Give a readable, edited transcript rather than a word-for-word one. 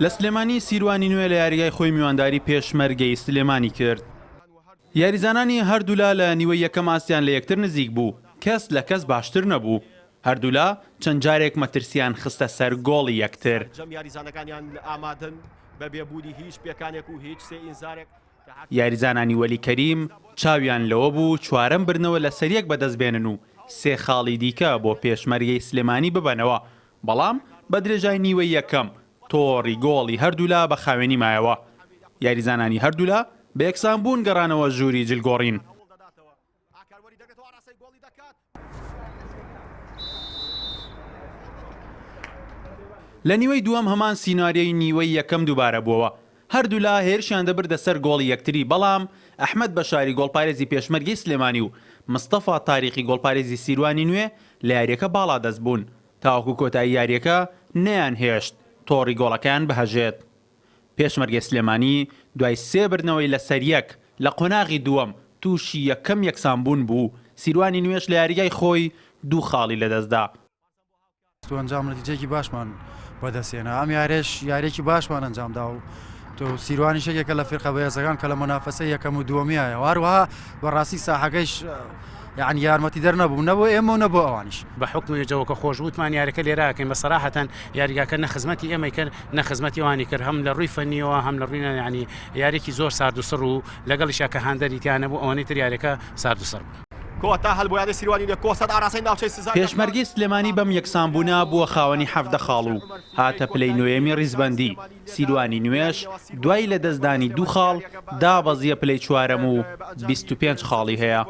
لە سلێمانی سیروانی نوێ لە یاریگای خۆی میوانداری پێشمەرگەی سلێمانی کرد. یاریزانانی هەردوولا لە نیوەی یەکەم ئاستیان لە یەکتر نزیک بوو، کەس لە کەس باشتر نەبوو، هەردوولا چەند جارێک مەترسیان خستە سەر گۆڵی یەکتر. یاریزانانی وەلی کەریم چاویان لەوە بوو چوارەم بردنەوە لەسەریەک بەدەستبێنن و سێ خاڵی دیکە بۆ پێشمەرگەی سلێمانی ببەنەوە، بەڵام بە درێژای نیوەی یەکەم تۆڕی گۆڵی هەردوولا بە خاوێنی مایەوە. یاریزانانی هەردوولا بە یەکسانبوون گەڕانەوە ژووری جلگۆڕین. لە نیوەی دووەم هەمان سیناریۆی نیوەی یەکەم دووبارە بووەوە، هەردوولا هێرشیان دەبردە سەر گۆڵی یەکتری، بەڵام ئەحمەد بەشاری گۆڵپارێزی پێشمەرگەی سلێمانی و مستەفا تاریقی گۆڵپارێزی سیروانی نوێ لە یارییەکە باڵادەست بوون، تاوەکو کۆتایی یارییەکە نەیانهێشت تۆڕی گۆڵەکەیان بهەژێت. پێشمەرگەی سلێمانی دوای سێ بردنەوەی لەسەریەک لە قۆناغی دووەم تووشی یەکەم یەکسانبوون بوو، سیروانی نوێش لە یاریگای خۆی دوو خاڵی لەدەستدا. و ئەنجام نەتیجەیەکی باشمان بەدەستهێنا ئەم یاریش یاریێکی باشمان ئەنجامدا و تۆ سیروانی شەکێکە لە فیرقە بەهێزەکان کە لە مەنافەسە یەکەم و دووەمیایە هەروەها بەڕاستی ساحەکەیش یعنی یارمەتی دەر نەبوو نەبوو ئێمە و نەبوو ئەوانیش. بە حوکمی جەوەکە خۆش وتمان یاریەکە لێرە ئەکەین بە سەراحەتەن یاریگاکە نە خزمەتی ئێمەی کرد نە خزمەتی ئەوانی کرد هەم لە ڕووی فەنیەوە هەم لە ڕووی یعنی یاریێکی زۆر سارد و سڕ و لەگەڵیشا کە هاندەری تیا نەبوو ئەوەنەی تر یاریەکە سارد و سڕ بوو. کۆتا هەل بۆ یانەی سیروانی نوێ کۆسەت ئاراستەی ناوچەی سزا دەکات. پێشمەرگەی سلێمانی بەم یەکسانبوونە بووە خاوەنی 17 خاڵ و هاتە پلەی نۆیەمی ریزبەندی، سیروانی نوێش دوای لەدەستدانی دوو خاڵ دابەزییە پلەی چوارەم و 25 خاڵی هەیە.